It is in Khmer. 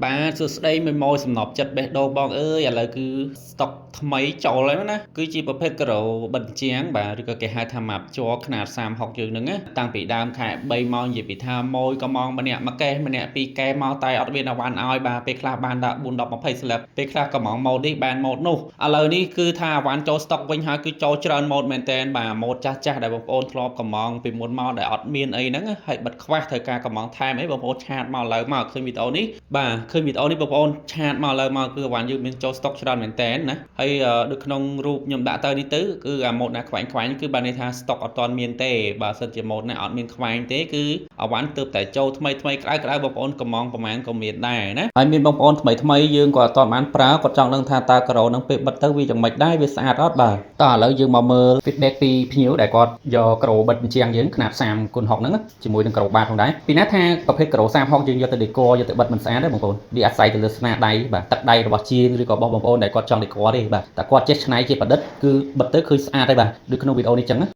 បាទសួស្តីមួយម៉ួយសំណប់ចិត្តបេះដូងបងអើយឥឡូវគឺស្តុកថ្មីចូលហើយណាគឺជាប្រភេទការ៉ូបិទជាងបាទឬក៏គេហៅថាម៉ាប់ជ័រខ្នាត36យើងហ្នឹងណាតាំងពីដើមខែ3មកនិយាយពីថាម៉ួយក៏ម៉ងម្នាក់មួយកេះម្នាក់ពីរកែមកតែអត់មានអាវ៉ាន់ឲ្យបាទពេលខ្លះបានដល់4 10 20ស្លាប់ពេលខ្លះក៏ម៉ងម៉ូតនេះបានម៉ូតនោះឥឡូវនេះគឺថាអាវ៉ាន់ចូលស្តុកវិញហើយគឺចូលច្រើនម៉ូតមែនតែនបាទម៉ូតចាស់ចាស់ដែលបងប្អូនធ្លាប់កំងពីមុនមកដែលអត់មានអីហ្នឹងហើយបិទខ្វះត្រូវការកំងថែមអីបងប្អូន chat មកឥឡូវមកឃើញវីដេអូនេះបាទឃើញវីដេអូនេះបងប្អូន chat មកឥឡូវមកគឺអាវ៉ាន់យើងមានចូលស្តុកច្រើនមែនតែនណាហើយដូចក្នុងរូបខ្ញុំដាក់ទៅនេះទៅគឺអាម៉ូតណាខ្វែងខ្វែងគឺបានន័យថាស្តុកអត់ទាន់មានទេបើសិនជាម៉ូតណាអត់មានខ្វែងទេគឺអាវ៉ាន់ទើបតែចូលថ្មីថ្មីក្តៅក្តៅបងប្អូនកំងប្រហែលក៏មានដែរណាហើយមានបងប្អូនថ្មីថ្មីយើងក៏អត់ទាន់បានប្រើគាត់ចង់ដឹងថាតើការ៉ូនឹងពេលបិទទៅវាយ៉ាងម៉េចដែរវាស្អាតអត់បាទតោះឥឡូវយើងមកមើល feedback ពីភ្ញៀវដែលគាត់យកការ៉ូបិទជាងយើងខ្នាត30គុណ60ហ្នឹងជាមួយនឹងការ៉ូបាតផងដែរពីណាថាប្រភេទការ៉ូ36យើងយកទៅ decor យកទៅបិទមិនស្អាតទេបងប្អូនវាអាស្រ័យទៅលើស្នាដៃបាទទឹកដៃរបស់ជាងឬក៏របស់បងប្អូនដែលគាត់ចង់ decor ទេបាទតែគាត់ចេះច្នៃជាប្រឌិតគឺបិទទៅឃើញស្អាតហើយបាទដូចក្នុងវីដេអូនេះចឹងណា។